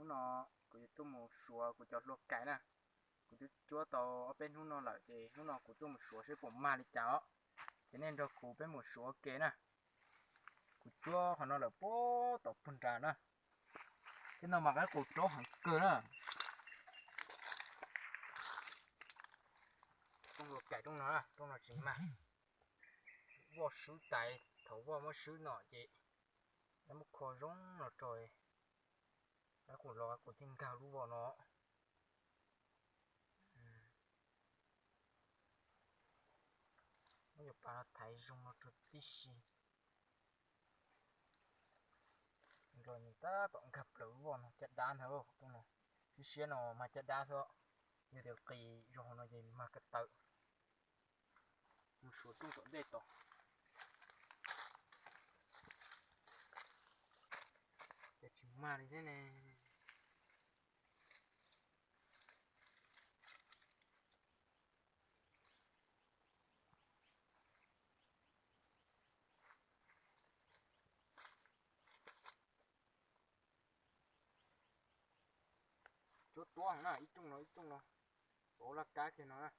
Hnub no kuv yuav tuaj mus suav kuv cov hlua kais na. Kuv twb cuab tau ob peb hnub no lawm ces hnub no kuv tuaj mus suav seb puas mag li cas os. Ces nej nrog kuv peb mus suav ua ke na. Kuv cuab qhov no lawm puag tom puag nrad na. Tej no mas qaib qus raub heev kawg na. Rooj hlua kais rooj no, rooj no tsis mag. Voj swb tas, thaum voj muab swb no ces muab kho zoo no rau qaib qus los, qaib qus thiaj nkag lub voj no. Muab cov pas no thaiv zoo no rau tib si. Nrog nws tab tom nkag plaws lub voj no, caj dab ntag. Siab siab no mag caj dab xwb, yog tias qis zog no ces mag ko taw. Mus suav rooj tom ntej tod. Ces tsis mag li thiab ne. Cuab tuab heev na, ib rooj no ib rooj no, xov laj kab kiag no na.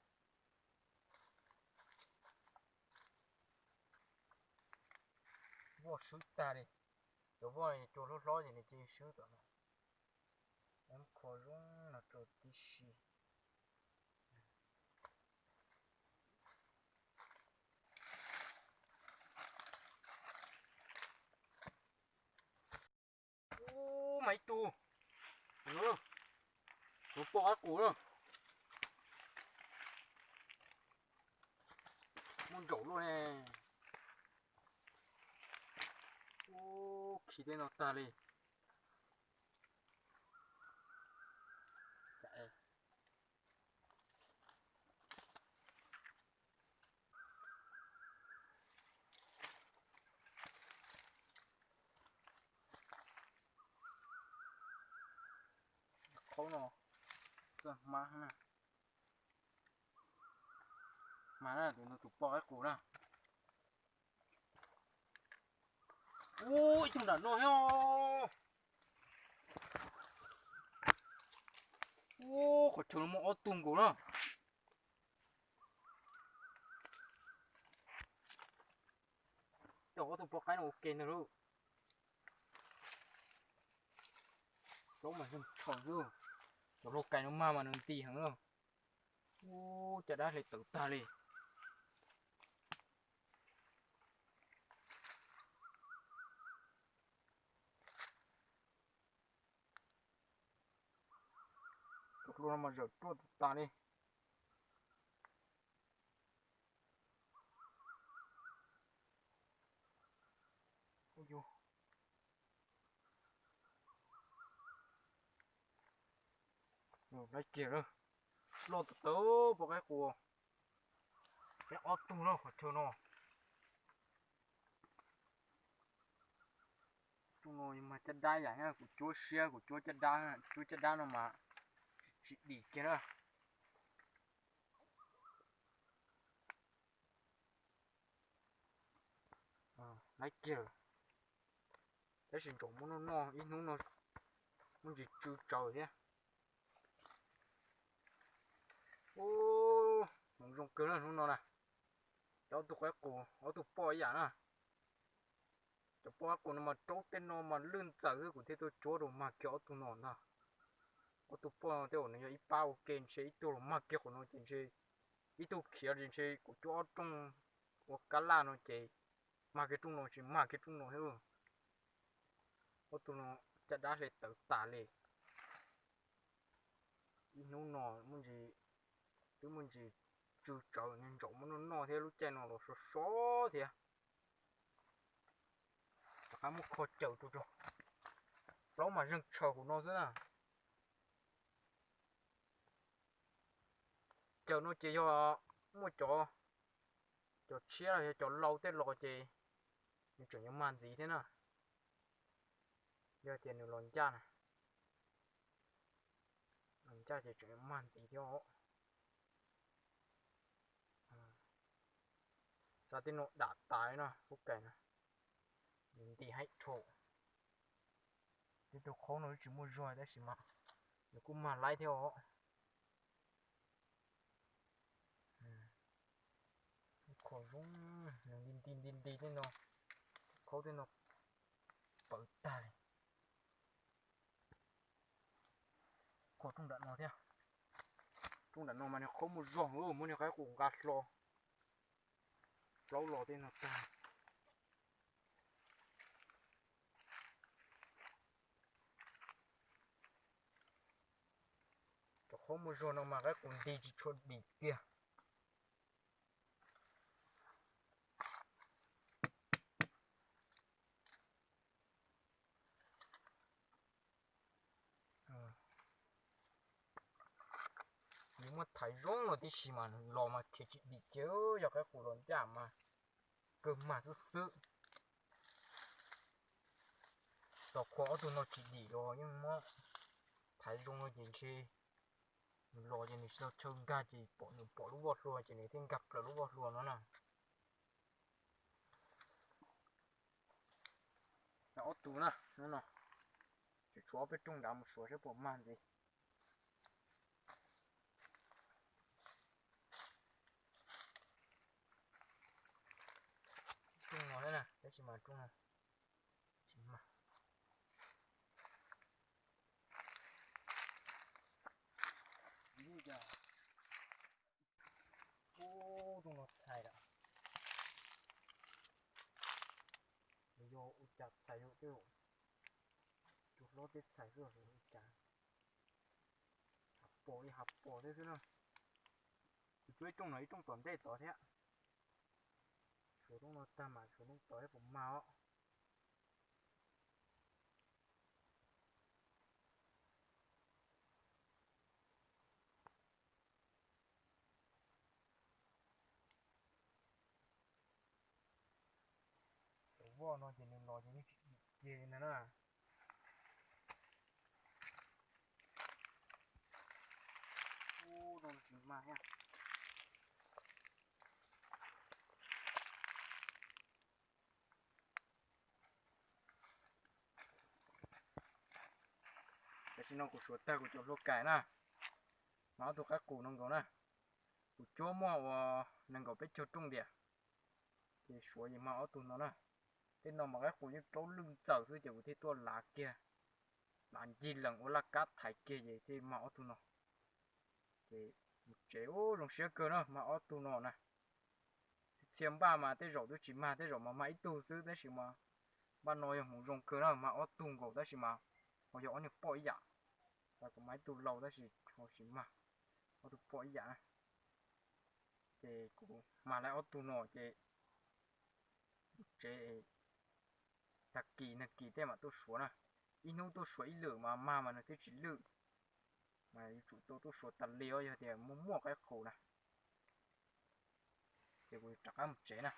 Voj swb tag li, cov voj cua hlob hlob ces nws cia li swb tom no. Muab kho zoo no rau tib si. Ub, mas ib tug, tus poj qaib qus na, muaj ntsaum luaj ne. Ub, khi tej no tag li. Qhov no txawj hmab na. Mas na, tus no tus poj qaib qus na. Ub, ib tug nram no thiab. Ub, qhov chaw no muaj ob tug nkaus na. Coj ob tug poj qaib no ua ke ntag lauj. Plaub mas zeeg tshaws xwb. Cov hlua kais no mag mas nws nti heev na. Ub, caj dab hle tawv tag li. Tus hlua no mas zawm ruaj tas tas li. Laj kiag lawm, loj tawv tawv poj qaib qus. Peb ob tug lawm qhov chaw no. Tus no mas caj dab yam na, kuv cuab siab kuv cuab caj dab, cuab caj dab no mas tsis dim kiag na. Laiv kiag, tab sis ntsaum muab noj noj ib hnub no muaj ntsis tsw tsawv thiab. Ub, hmoov zoo kawg na hnub no na. Cov ob tug qaib qus, ob tug poj ib yam na. Cov poj qaib qus no mas raub tej no mas lwj ntxaws xwb, kuv thiaj tuaj cuab rau mag kiag ob tug no ntag. Ob tug poj tej zaum nws yog ib pab ua ke ntshe ib tug los mag kiag qhov no ces ntshe ib tug khiav ces ntshe kuv cuab ob rooj ua kab laj no ces mag kiag rooj no tsis mag kiag rooj no thiab. Ob tug no caj dab hle tawv tas li. Ib hnub no muaj ntsis, twb muaj ntsis tsw tsawv, ntsaum muab noj noj thiab, lub caij no los sov sov thiab. Rov qab muab kho caws rau, plaub mas zeeg tshaws hauv no xwb na. Caws no ces yog muaj cov, cov tshiab los yog cov lau tej los ces nws tseem yuav mag ntxiv thiab na. Yog tias nws los ncaj na, los ncaj ces tseem yuav mag ntxiv thiab os. Xav tej no dam tas no, lub kais no nws nti haib dhau. Tej rau qhaub no tsis muaj zog tab sis mas nws kuj mag laib thiab os. Kho zoo, nws nti nti nti nti tej no, qhaub tej no pawv tag li. Kho rooj nram no thiab. Rooj nram no mas niag qhaub muaj zog, muab niag qaib qus nqa hlo plaub los tej no tag. Cov qhaub muaj zog no mas qaib qus nti tsis tshua dim kiag. Nws muaj thaiv zoo no tib si mas nws los mas khiav tsis dim kiag, yog qaib qus los ncaj mas kawg mag xwb xwb. Tos qhua ob tug no tsis dim los yeej muab thaiv zoo no ces ntshe nws los ces nws tsis tau chaw nkag ces pom nws pom lub voj hlua ces nws thiaj nkag plaws lub voj hlua no na. Ob tug na, hnub no tseem tshuav ob peb rooj nrad mus suav saib puas mag ntxiv. Rooj no thiab na, tab sis mas rooj no tsis mag. Ub, rooj no txhais lawm. Yog ua cas txhais, yog tej cua hlob tej txhais xwb los ua cas. Hav pos li hav pos thiab xwb na. Kuv cuab ib rooj no ib rooj tom ntej tod thiab. Suav rooj no tag mas suav rooj tod thiab puas mag os. Cov voj no ces nws los ces yeej tsis dim kiag li ntag na. Ub, no tsis mag thiab. Tam sim no kuv suav tag kuv cov hlua kais na, mas ob tug qaib qus no nkaus na. Kuv cuab muaj ua nees nkaum peb caug rooj tiam, ces suav ces mag ob tug no na. Tej no mas qaib qus yeej raub lwj ntxaws xwb ces kuv thiaj tuaj lav kiag, lav ncig lees ua laj kab thaiv kiag ces thiaj mag ob tug no. Ces mus tsev ub zoo siab kawg na, mag ob tug no na. Txhia txhia npaj mas tej zaum twb tsis mag, tej zaum mas mag ib tug xwb, tab sis mas npaj no yog hmoov zoo kawg na, mag ob tug nkaus tab sis mas ho yog ob niag poj ib yam. Kuv mag ib tug laus tab sis ho tsis mag, ob tug poj ib yam na. Ces kuv mag lawv ob tug no ces mus tsev, tag kis nag kis tej mam tuaj suav na. Ib hnub tuaj suav ib lwm mas mag mas nws twb tsis lwj, mas yuav tsum tau tuaj suav tas li os, yog tias muaj muaj qaib qus na. Ces kuv rov qab mus tsev na.